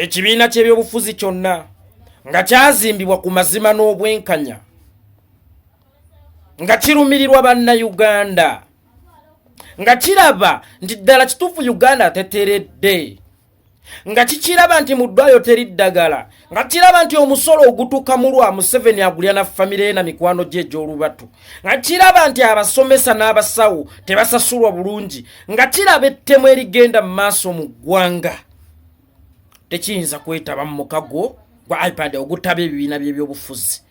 Ekibiina ky'ebyobufuzi kyonna nga kyazimbibwa ku mazima n'obwenkanya, nga kirumirirwa Bannayuganda, nga kiraba nti ddala kituufu Uganda teteredde, nga kikiraba nti mu ddwaliro teri ddagala, nga kiraba nti omusolo ogutukamulwa Museveni agulya na famire ye na mikwano gye egy'olubatu, nga kiraba nti abasomesa n'abasawo tebasasulwa bulungi, nga kiraba ettemu erigenda mu maaso mu ggwanga, tekiyinza kwetaba mu mukago gwa ipad ogutaba ebibiina by'ebyobufuzi.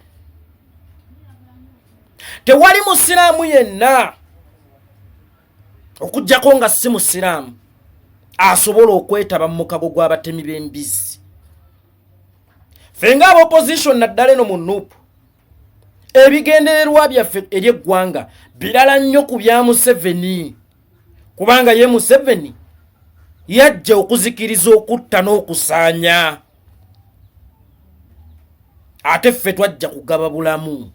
Tewali musiraamu yenna okuggyako nga si musiraamu asobola okwetaba mu mukago gw'abatemi b'embizzi. Ffe nga aba opposition naddala eno mu NUP, ebigendererwa byaffe eri eggwanga birala nnyo ku bya Museveni, kubanga ye Museveni yajja okuzikiriza, okutta n'okusaanya, ate ffe twajja kugaba bulamu.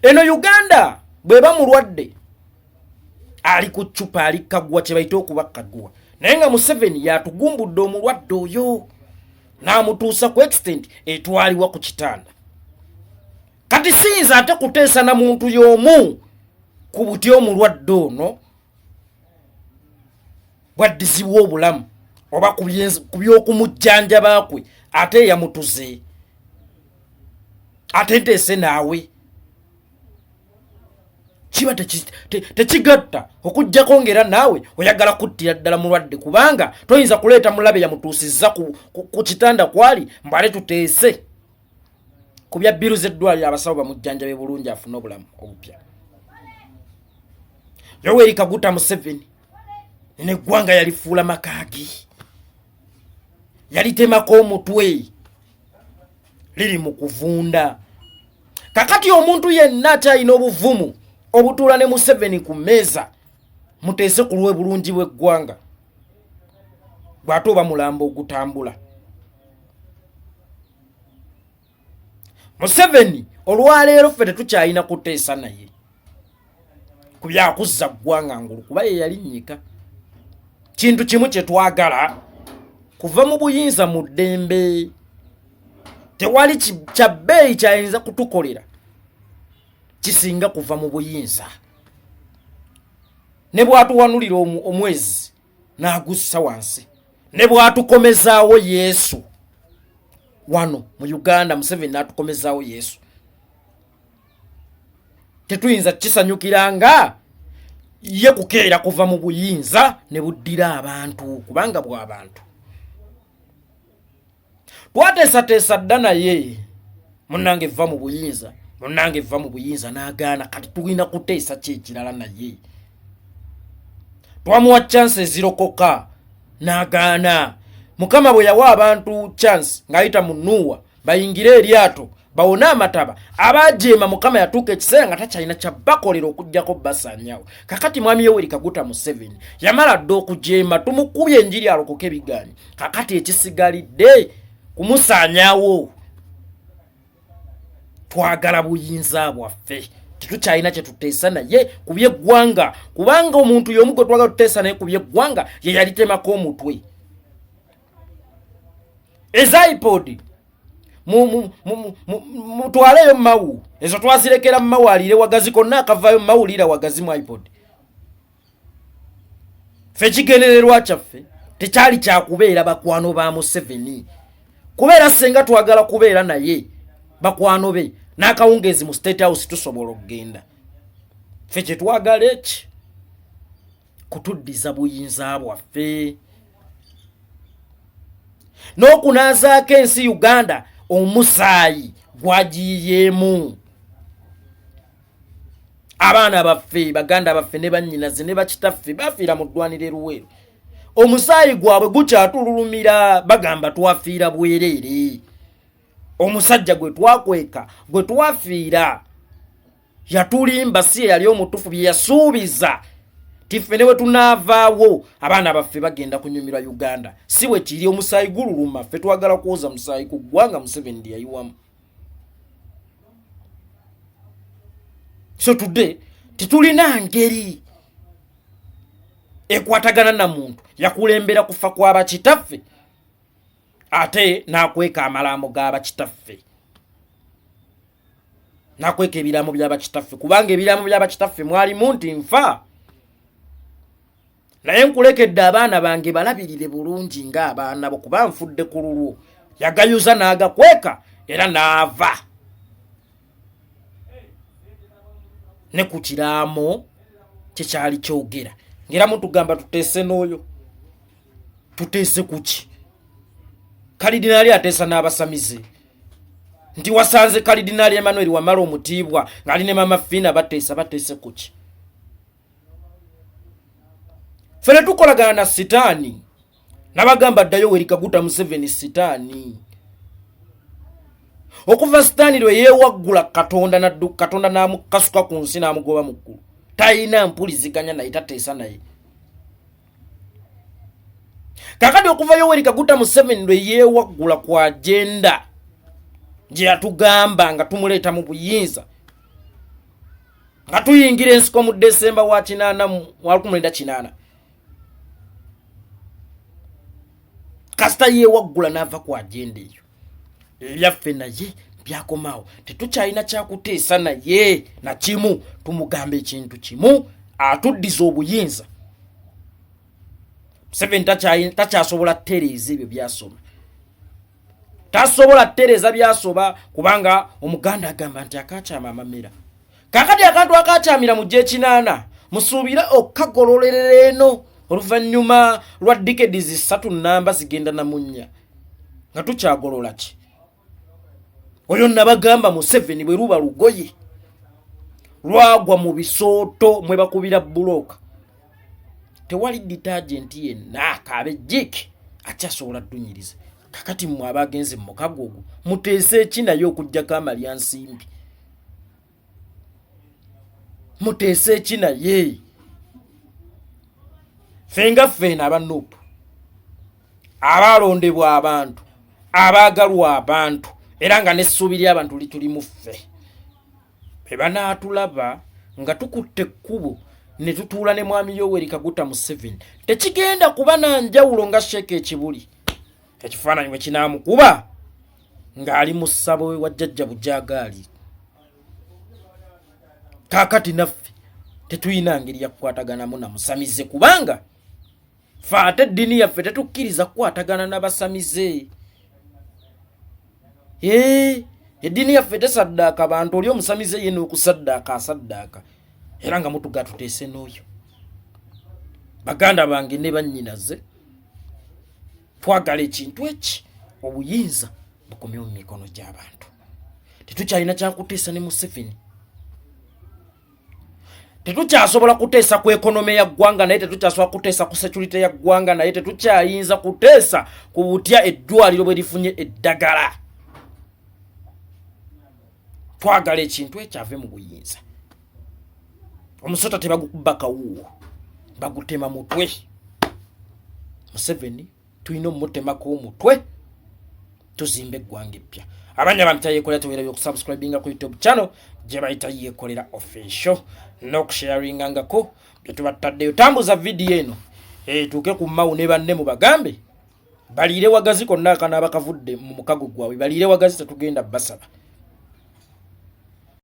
Eno Uganda bw'eba mulwadde ali ku ccupa, ali kaguwa, kye bayita okuba kaguwa, naye nga Museveni yatugumbudde omulwadde oyo n'amutuusa ku extent etwalibwa ku kitanda. Kati siyinza ate kuteesa na muntu y'omu ku buti omulwadde ono bwaddizibwa obulamu oba ku by'okumujjanjaba kwe, ate eyamutuze ate nteese naawe, kiba tekigatta, okuggyako ng'era naawe oyagala kuttira ddala mulwadde, kubanga toyinza kuleeta mulabe yamutuusizza ku kitanda kwali mbale tuteese ku bya bbiru z'eddwaliro, abasawo bamujjanjabe bulungi afune obulamu obupya. Yoweri Kaguta Museveni neggwanga yalifuula makaagi, yalitemako omutwe, liri mu kuvunda. Kakati omuntu yenna akyalina obuvumu obutuula ne Museveni ku mmeeza muteese ku lw'obulungi bw'eggwanga, gwate oba mulambo ogutambula. Museveni olwaleero ffe tetukyalina kuteesa naye ku byakuzza ggwanga ngulu, kuba ye yalinnyika. Kintu kimu kye twagala, kuva mu buyinza mu ddembe. Tewali kya bbeeyi kyayinza kutukolera kisinga kuva mu buyinza. Ne bwatuwanulira omwezi n'agussa wansi, ne bwatukomezaawo Yesu wano mu Uganda, Museveni n'atukomezaawo Yesu, tetuyinza kukisanyukira nga ye kukeera kuva mu buyinza ne buddira abantu, kubanga bw'abantu. Twateesateesa dda naye, munnange vva mu buyinza, munnange vva mu buyinza, n'agaana. Kati tulina kuteesa ki ekirala naye? Twamuwa chance ezirokoka n'agaana. Mukama bwe yawa abantu chance ng'ayita mu Nuuwa bayingire eryato bawone amataba, abajeema Mukama yatuuka ekiseera nga takyalina kyabakolera okuggyako basaanyawo. Kakati mwami Yoweri Kaguta Museveni yamala dda okujeema, tumukubye enjiri alokoke ebigaanyi. Kakati ekisigalidde kumusaanyawo. Twagala buyinza bwaffe, tetukyalina kyetuteesa naye ku by'eggwanga, kubanga omuntu y'omu gwe twagala tuteesa naye ku by'eggwanga ye yalitemako omutwe. Eza ipod mutwaleyo mawu, ezo twazirekera mumawu aliire wagazi, konna akavaayo mawulira wagazi mu ipod. Ffe ekigendererwa kyaffe tekyali kyakubeera bakwano ba Museveni, kubeera senga twagala kubeera naye bakwano be n'akawungeezi mu State House tusobola okugenda. Ffe kyetwagala eki kutuddiza buyinza bwaffe n'okunaazaako ensi Uganda omusaayi gwagiyiyeemu. Abaana baffe, baganda baffe ne bannyinaze ne bakitaffe bafiira mu ddwaniro eruweero, omusaayi gwabwe gukyatululumira, bagamba twafiira bwereere. Omusajja gwe twakweka, gwe twafiira, yatulimba, si ye yali omutufu. Bye yasuubiza tiffe ne bwe tunaavaawo abaana baffe bagenda kunyumirwa Uganda, si bwe kiri. Omusaayi gululuma. Ffe twagala kwoza musaayi ku ggwanga Museveni lye yayiwamu. So today tetulina ngeri ekwatagana na muntu yakulembera kufa kwa bakitaffe. Ate n'akweka amalaamo g'abakitaffe, n'akweka ebiraamo by'abakitaffe, kubanga ebiraamo by'abakitaffe mwalimu nti nfa naye nkulekedde abaana bange balabirire bulungi ng'abaana bo, kuba nfudde ku lulwo. Yagayuza n'agakweka era n'ava ne ku kiraamo kyekyali kyogera. Ngera mutugamba tuteese n'oyo, tuteese kuki? Kalidinaali ateesa n'abasamize nti wasanze Kalidinaali Emmanuel Wamala omutiibwa ng'ali ne Mama Fiina bateesa. Bateese kuki? Ffe tukolagana na sitaani. Nabagamba ddayo weri Kaguta Museveni sitaani. Okuva sitaani lwe yeewaggula Katonda naddu, Katonda n'amukasuka ku nsi n'amugoba mu ggulu. Talina mpuliziganya naye, tateesa naye. Kakati okuva Yoweri Kaguta Museveni lwe yeewaggula ku agenda gye yatugamba nga tumuleeta mu buyinza, nga tuyingira ensiko mu Desemba wa 80 wa 1980, kasita yeewaggula n'ava ku agenda eyo, ebyaffe naye byakomaawo. Tetukyalina kyakuteesa naye nakimu. Tumugamba ekintu kimu, atuddiza obuyinza. Museveni takyasobola tereeza ebyo byasoma, tasobola tereeza byasoba, kubanga Omuganda agamba nti akakyama amamera. Kakati akantu akakyamira mu gyekinaana musuubire okukagololerera eno oluvannyuma lwa decades 3 namba zigenda namunnya nga tukyagolola ki oyo. Nabagamba Museveni bwe luba lugoye lwagwa mu bisooto mwe bakubira bulooka, tewali detergent yenna kaabe Jik akyasobola ddunyiriza. Kakati mmwe abagenze mu mukago ogwo muteese eki naye okugjako amalya nsimbi? Muteese eki naye? Ffe nga ffeeno aba NUP, abaalondebwa abantu, abaagalwa abantu, era nga n'essuubi ly'abantu lituli mu ffe, be banaatulaba nga tukutte ekkubo ne tutuula ne Mwami Yoweri Kaguta Museveni, tekigenda kuba na njawulo nga sheeka ekibuli ekifaananyi bwe kinaamukuba ng'ali mu ssabo we wa Jjajja Bujaagaali. Kaakati naffe tetulina ngeri ya kukwataganamu na musamize, kubanga fe ate eddiini yaffe tetukkiriza kukwatagana na basamize. Eddiini yaffe tesaddaaka bantu. Oli omusamize ye n'okusaddaaka asaddaaka, era nga mutuga tuteese n'oyo. Baganda bange ne bannyinaze, twagala ekintu eki, obuyinza bukomye mu mikono gy'abantu. Tetukyalina kyakuteesa ne Museveni, tetukyasobola kuteesa ku economy ya ggwanga naye, tetukyasobola kuteesa ku security ya ggwanga naye, tetukyayinza kuteesa ku butya eddwaliro bwe lifunye eddagala. Twagala ekintu ekyo, ave mu buyinza. Omusota tebagukuba kawuuwo, bagutema mutwe. Museveni tulina omutemako omutwe, tuzimbe eggwanga eppya. Abanya bampita Yekolera. Tewerabye okusubscribinga ku YouTube channel gye bayita Yekolera Official n'okusharingangako bye tuba tutaddeyo. Tambuza vidiyo eno etuuke ku Mawu ne banne, mu bagambe baliire wagazi konna akanaaba kavudde mu mukago gwabwe, baliire wagazi. Tetugenda basaba.